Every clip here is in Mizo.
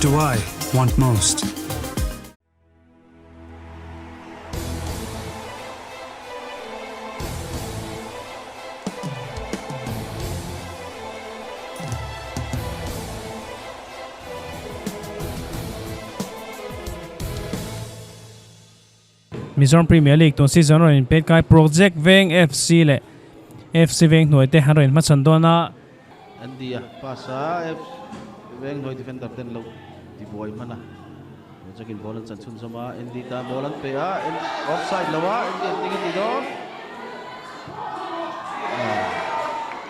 do I want most? Mizoram Premier League tun season rawn inpet kai Project Veng FC leh FC Veng hnuai te an rawn inhmachhawn dawn a. Andy a pass a, FC Veng hnuai defender ten lo tibuai hman a, Project in ball an chan chhunzawm a, Andy tan ball an pe a, offside lo a, Andy an ting a ti dawn.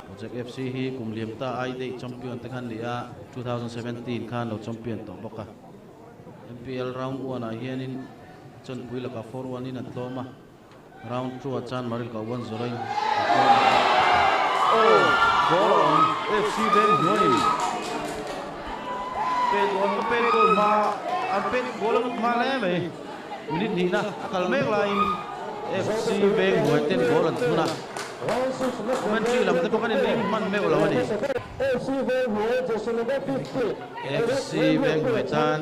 Project FC hi kum liam ta I Day champion te khan ni a, 2017 khan lo champion tawh bawk a. MPL round 1 ah hianin Chawnpui lakah 4-1 in an tlawm a, round 2 ah chuan Maril kah 1-0 in an tlawm a. Aw, goal a awm, FC Veng hnuaiin pet goal ka pet goal hma an pet goal a lut hma hle mai. Minute hnihna a kal mek laiin FC Veng hnuai ten goal an thun a, commentary lam te pawh kan inring hman meuh lo a ni. FC Veng hnuai tan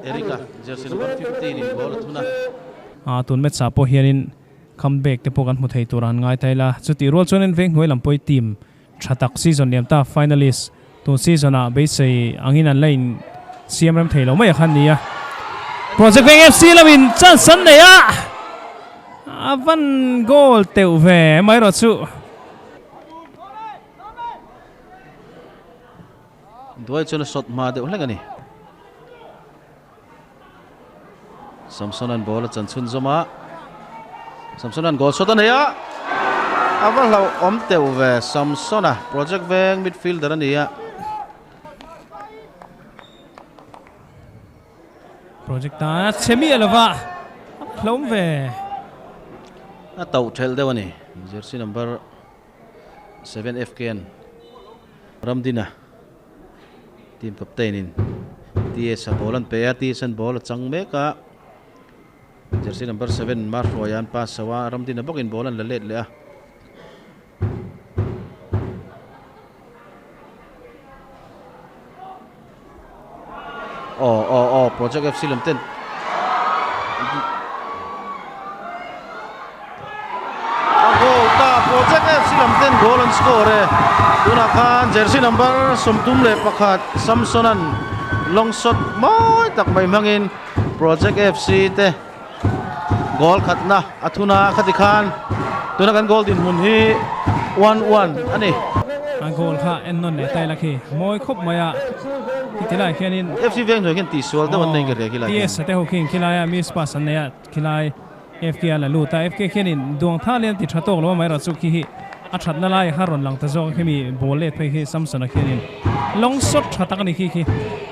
Eric-a. Jersey number 15 in goal a thun a. A tun match ah pawh hianin comeback te pawh kan hmu thei tur a han ngai ta ila. Chutih rual chuanin veng hnuai lam pawhi team tha tak season liam ta finalist tun season ah beisei angin an la in siam rem thei lo mai a khan ni a. Project Veng FC lamin chance an nei a, a van goal teuh ve amaherawh chu. Duai chuan a shot hma deuh hlek a ni. Samson-a'n ball a chan chhunzawm a, Samson-a'n goal shot a nei a, a va hlauhawm teuh ve Samson-a, Project Veng midfielder a ni a. Project tan a chhe miah lova, a hlauhawm ve. A tauh thelh deuh a ni, jersey number 7 FKN Ramdina. Team captain in TS a ball an pe a, TS an ball a chang mek a, jersey number 7 Mahruaia an pass chho a, Ramdina bawkin ball an la let leh a. Aw aw aw Project FC lam ten A goal ta Project FC lam ten goal an score e. Tunah khan jersey number 31 Samson-a'n long shot mawi tak mai hmangin Project FC te goal khatna a thun a, khati khan tuna kan goal dinhmun hi 1-1 a ni. A goal kha en nawn leh taila khi mawi khawp mai a, khiti lai khianin FC veng hnuai khian tihsual deuh an nei ka ria khilai khian. TS te ho khi khilai a miss pass an nei a, khilai FK a la lut a, FK khianin duang tha lian ti tha tawk lo a mai erawh chu khi hi a thatna lai kha rawn lang ta zawk a, khimi ball let phei khi Samson-a khianin long shot tha tak a ni khi khi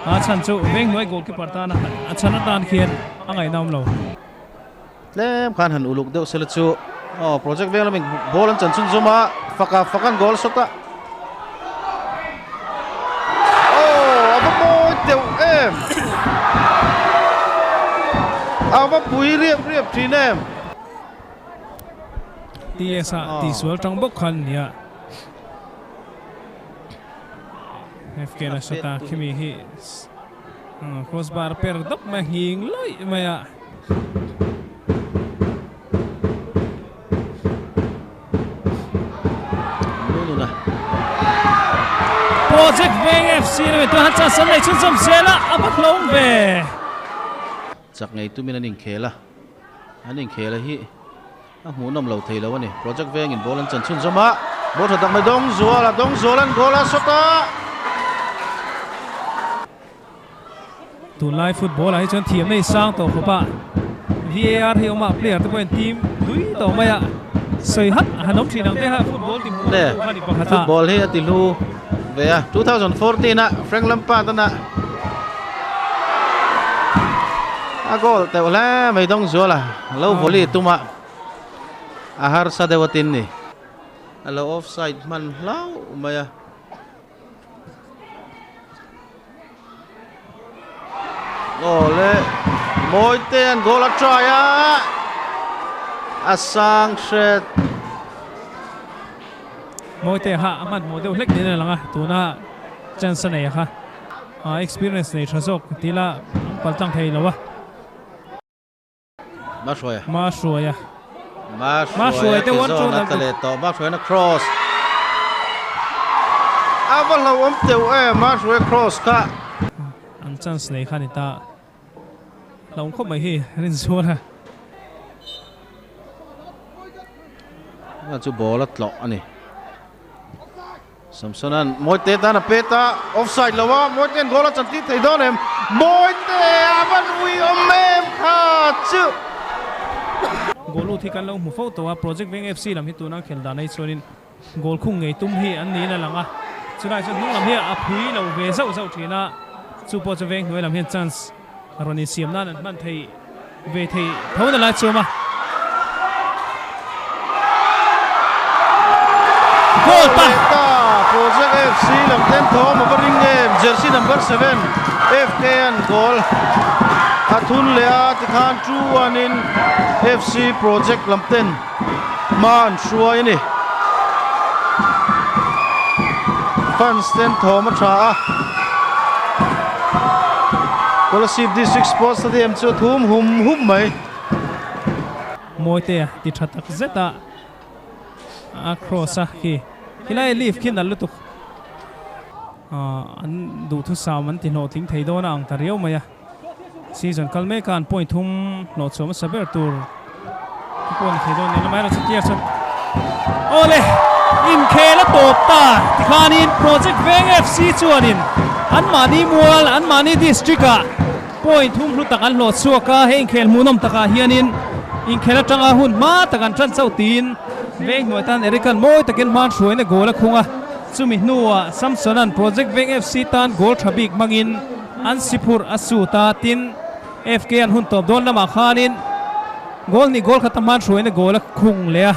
a chhan chu veng hnuai goalkeeper tana a chhan atan khian a ngaihna awm lo. Tlem khan han uluk deuh sela chu aw project veng lamin ball an chan chhun zawm a, faka fakan goal shot a. Aw a va mawi deuh em! A va pui riap riap thin em! TS a tihsual tang bawk khan nia. FK la shot a khimi hi crossbar per dawp mai a nghing lawih mai a. Project Veng FC lamah chuan han chance an nei chhunzawm zel a, a va hlawm ve. Chak ngei tumin an inkhel a, an inkhel a hi a hmuhnawm lo thei lo a ni. Project Vengin ball an chan chhunzawm a, ball tha tak mai Dawngzuala, Dawngzuala'n goal a shot a. Tunlai football ah hi chuan thiamna hi sang tawh khawp a, VAR hi awm a player te pawhin team hlui tawh mai a, sawi hat han awm thin ang te kha football ti hmuh Le, kha ni pakhat a. Football hi a ti hlu ve a, 2014 a Frank Lampard ana a goal teuh hle mai Dawngzuala lo volley tum a, a harsa deuh a tin ni. A lo offside hman hlauh mai a. Aw le Mawite an goal a try a a sang hret. Mawite kha a hmanhmawh deuh hlek niin a lang a, tuna chance a nei a kha. Experience nei tha zawk tila an pal tlang thei lo a. Mahruaia. Mahruaia. Mahruaia te zawn a tla leh tawh. Mahruaia na cross. A va hlauhawm teuh e Mahruaia cross kha. An chance nei kha ni ta. Hlauhawm khawp mai hi Rinzuala. Chu ball a tlawh a ni. Samsonan Mawite tan a pet a, offside lo a, Mawitean goal a chantir thei dawn em? Mawite a van ui awm em kha chu! Goal lut hi kan lo hmu fo tawh a, Project Veng FC lam hi tuna khel dan ai chuanin goal khung ngei tum hi an niin a lang a, chulai chuan hnung lam hi a phui lo ve zauh zauh thin a, chu pawh chu Veng hnuai lam hian chance a rawn insiam nan an hman thei ve thei tho na lai chuam a. Goal ta! Project FC lam ten thawm a va ring em? Jersey number 7 FK an goal a thun leh a, tikhan 2-1 in FC Project lam ten hma an hruai a ni. Fans ten thawm a tha a. Kolasib District Sports Stadium chu a thum hum hum mai. Mawitea ti tha tak zet a a cross a khi khilai leaf khi nalh lutuk an duhthusam an ti hlawhtling thei dawn a ang ta riau mai a. Season kal mek a an point thum hlawh chhuah hmasa ber tur te pawh a ni thei dawn nen amaherawhchu chu tiar chuan awle inkhel a tawp ta tikhanin Project Veng FC chuanin anmahni mual anmahni district ah point thum hlu tak an hlawh chhuak a hei inkhel hmuhnawm takah hianin inkhel atanga hun hma tak an tan chauh tiin Veng hnuai tan Eric-a'n mawi takin hman hruaina goal a khung a chumi hnuah Samson-a'n Project Veng FC tan goal tha bik hmangin An si phurh a sut a, tin FK an hun tawp dawn lamah khanin goal hnih goal khat a hman hruaina goal a khung leh a.